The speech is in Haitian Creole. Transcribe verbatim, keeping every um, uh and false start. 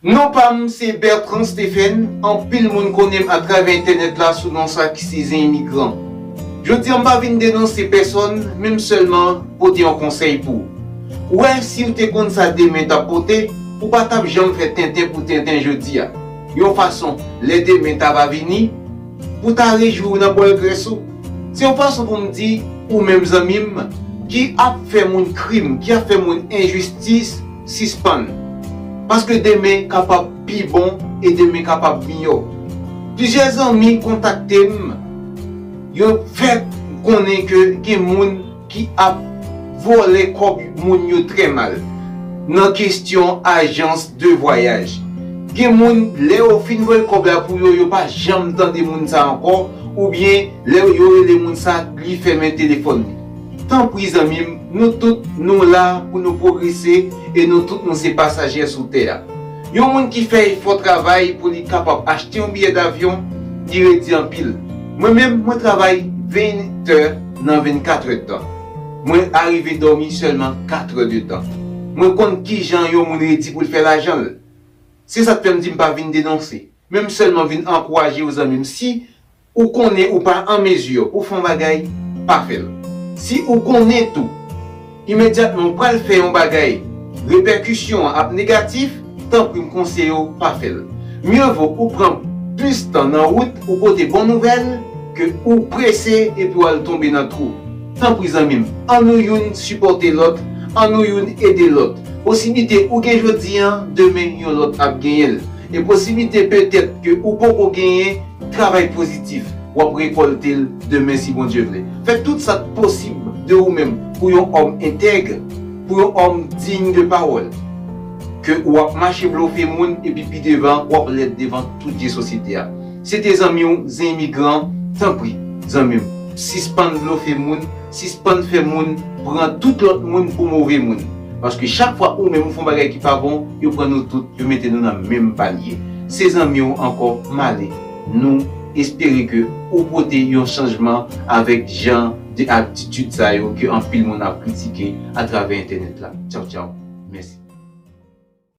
Non pa m se Bertrand Stephen, anpil moun konnen m atravè entènèt la sou non sa ki se Zen Imigran. Jodi a m pa vin denonse pèsòn, men m sèlman pote yon konsèy pou ou. Ou wè, si w te konn sa demen t ap pote, ou pa t ap janm fè tenten pou tenten jodi a. Yon fason, lè demen ta va vini, pou ta rejwi w nan bòl grès ou. Se yon fason pou m di, ou menm zanmi m, ki ap fè moun krim, ki ap fè moun enjistis, sispann. Paske demen kapab pi bon e demen kapab miyò. Plizyè zanmi kontakte m, yo fè konnen ke gen moun ki ap vòlè kòb moun yo trè mal nan kesyon ajans de vwayaj. Gen moun, lè yo fin voye kòb la pou yo, yo pa janm tande moun sa ankò, oubyen lè yo rele moun sa, li fèmen telefòn li. Tanpri, zanmi m, nou tout, nou la pou nou pwogrese e nou tout, nou se pasaje sou tè a. Yon moun ki fè efò travay pou li kapab achte yon biyè davyon, li redi anpil. Mwen menm, mwen travay vennèt nan vennkatrè tan. Mwen arive dòmi sèlman katrè de tan. Mwen konn kijan yon moun redi pou l fè lajan l. Se sa k fè m di m pa vin denonse, men m sèlman vin ankouraje w, zanmi m. Si ou konnen ou pa an mezi pou fè yon bagay, pa fè l. Si ou konnen tou, imedyatman ou pral fè yon bagay, repèkisyon an ap negatif, tanpri m konseye w pa fè l. Mye vo ou pran plis tan nan wout ou pote bon nouvèl ke ou prese epi w al tonbe nan twou. Tanpri zanmi m, ann nou youn sipòte lòt, ann nou youn ede lòt. Posiblite ou gen jodi a, demen yon lòt ap genyen l. E posiblite petèt ke ou poko genyen, travay pozitif, w ap rekòlte l demen si Bondye vle. Fè tout sa k posib de ou menm pou yon òm entèg, pou yon òm diy de pawòl. Ke w ap mache blofe moun epi pi devan w ap lèd devan tout je sosyete a. Se te zanmi w, Zen Imigran, tanpri, zanmi m, sispann blofe moun, sispann fè moun pran tout lòt moun pou move moun. Paske chak fwa ou menm ou fè yon bagay ki pa bon, yo pran nou tout, yo mete nou nan menm palye. Se zanmi w ankò, m ale. Nou espere ke ou pote yon chanjman avèk jan de atitid sa yo ke anpil moun ap kritike atravè entènèt la. Tchaw, tchaw. Mèsi.